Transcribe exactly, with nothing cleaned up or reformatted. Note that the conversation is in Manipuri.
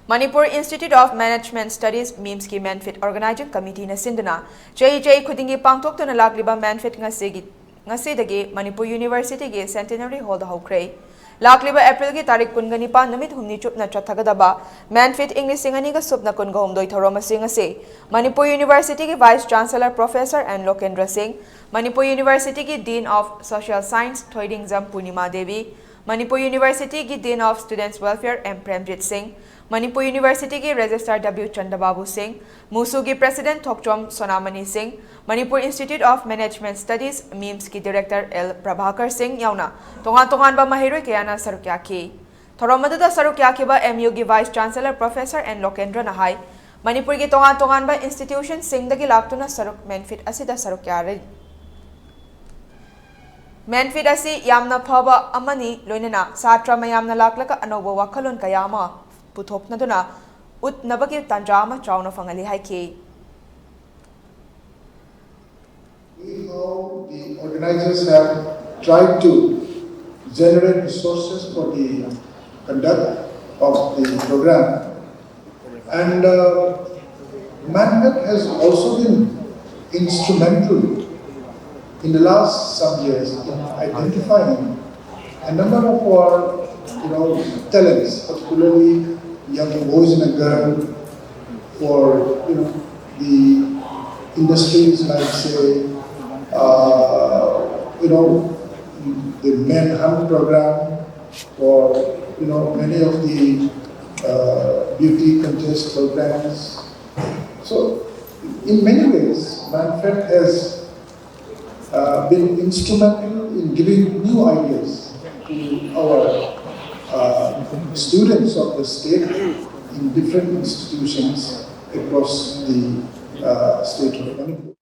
Manipur Institute of Management Studies, MIMSꯀꯤ ꯃꯦꯟꯐꯤꯠ ꯑꯣꯔꯒꯅꯥꯏꯖꯤꯡ ꯀꯃꯤꯇꯤꯅ ꯁꯤꯟꯗꯨꯅ ꯆꯍꯤ ꯆꯍꯤ ꯈꯨꯗꯤꯡꯒꯤ ꯄꯥꯡꯊꯣꯛꯇꯨꯅ ꯂꯥꯛꯂꯤꯕ ꯃꯦꯟꯐꯤꯠ ꯉꯁꯤꯒꯤ, ꯉꯁꯤꯗꯒꯤ ꯃꯅꯤꯄꯨꯔ ꯌꯨꯅꯤꯚꯔꯁꯤꯇꯤꯒꯤ ꯁꯦꯟꯇꯤꯅꯔꯤ ꯍꯣꯜꯗ ꯍꯧꯈ꯭ꯔꯦ꯫ ꯂꯥꯛꯂꯤꯕ ꯑꯦꯄ꯭ꯔꯤꯜꯒꯤ ꯇꯥꯔꯤꯛ ꯀꯨꯟꯒ ꯅꯤꯄꯥꯟ ꯅꯨꯃꯤꯠ ꯍꯨꯝꯅꯤ ꯆꯨꯞꯅ ꯆꯠꯊꯒꯗꯕ ꯃꯦꯟꯐꯤꯠ ꯏꯪ ꯂꯤꯁꯤꯡ ꯑꯅꯤꯒ ꯁꯨꯞꯅ ꯀꯨꯟꯒ ꯍꯨꯝꯗꯣꯏ ꯊꯧꯔꯝ ꯑꯁꯤ ꯉꯁꯤ ꯃꯅꯤꯄꯨꯔ ꯌꯨꯅꯤꯚꯔꯁꯤꯇꯤꯒꯤ vice chancellor professor N Lokendra Singh, Manipur ꯌꯨꯅꯤꯚꯔꯁꯤꯇꯤꯒꯤ dean of social science Thoidingjam Purnima Devi, Manipur ꯌꯨꯅꯤꯚꯔꯁꯤꯇꯤꯒꯤ dean of students welfare M Premjit Singh, Manipur ꯌꯨꯅꯤꯚꯔꯁꯤꯇꯤꯒꯤ ꯔꯦꯖꯤꯁꯇ꯭ꯔꯥꯔ ꯗꯕ꯭ꯂꯤꯎ ꯆꯟꯗꯕꯥꯕꯨ ꯁꯤꯡ, ꯃꯨꯁꯨꯒꯤ president Thokchom Sonamani Singh, Manipur institute of management studies, ꯃꯤꯝꯁꯀꯤ ꯗꯤꯔꯦꯛꯇꯔ ꯑꯦꯜ ꯄ꯭ꯔꯚꯥꯀꯔ ꯁꯤꯡ ꯌꯥꯎꯅ ꯇꯣꯉꯥꯟ ꯇꯣꯉꯥꯟꯕ ꯃꯍꯩꯔꯣꯏ ꯀꯌꯥꯅ ꯁꯔꯨꯛ ꯌꯥꯈꯤ꯫ ꯊꯧꯔꯝ ꯑꯗꯨꯗ ꯁꯔꯨꯛ ꯌꯥꯈꯤꯕ ꯑꯦꯝ ꯌꯨꯒꯤ ꯚꯥꯏꯁ ꯆꯥꯟꯁꯦꯂꯔ ꯄ꯭ꯔꯣꯐꯦꯁꯔ ꯑꯦꯟ ꯂꯣꯀꯦꯟꯗ꯭ꯔꯅ ꯍꯥꯏ, ꯃꯅꯤꯄꯨꯔꯒꯤ ꯇꯣꯉꯥꯟ ꯇꯣꯉꯥꯟꯕ ꯏꯟꯁꯇꯤꯇ꯭ꯌꯨꯁꯟꯁꯤꯡꯗꯒꯤ ꯂꯥꯛꯇꯨꯅ ꯁꯔꯨꯛ ꯃꯦꯟꯐꯤꯠ ꯑꯁꯤꯗ ꯁꯔꯨꯛ ꯌꯥꯔꯤ꯫ ꯃꯦꯟꯐꯤꯠ ꯑꯁꯤ ꯌꯥꯝꯅ ꯐꯕ ꯑꯃꯅꯤ, ꯂꯣꯏꯅꯅ ꯁꯥꯇ꯭ꯔ ꯃꯌꯥꯝꯅ ꯂꯥꯛꯂꯒ ꯑꯅꯧꯕ ꯋꯥꯈꯜꯂꯣꯟ ꯀꯌꯥ ꯑꯃ ꯄꯨꯊꯣꯛꯅꯗꯨꯅ ꯎꯠꯅꯕꯒꯤ ꯇꯥꯟꯖꯥ ꯑꯃ ꯆꯥꯎꯅ ꯐꯪꯍꯜꯂꯤ ꯍꯥꯏꯈꯤ꯫ How the organizers have tried to generate resources for the conduct of the program. And uh, MANFED has also been instrumental in the last some years in identifying a number of our, you know, talents, particularly young boys and girls, for, you know, the industries like, say, uh, you know, the Manhunt program, or, you know, many of the uh, beauty contest programs. So, in many ways, MANFED has uh, been instrumental in giving new ideas to our uh, students of the state in different institutions across the uh, state of Manipur.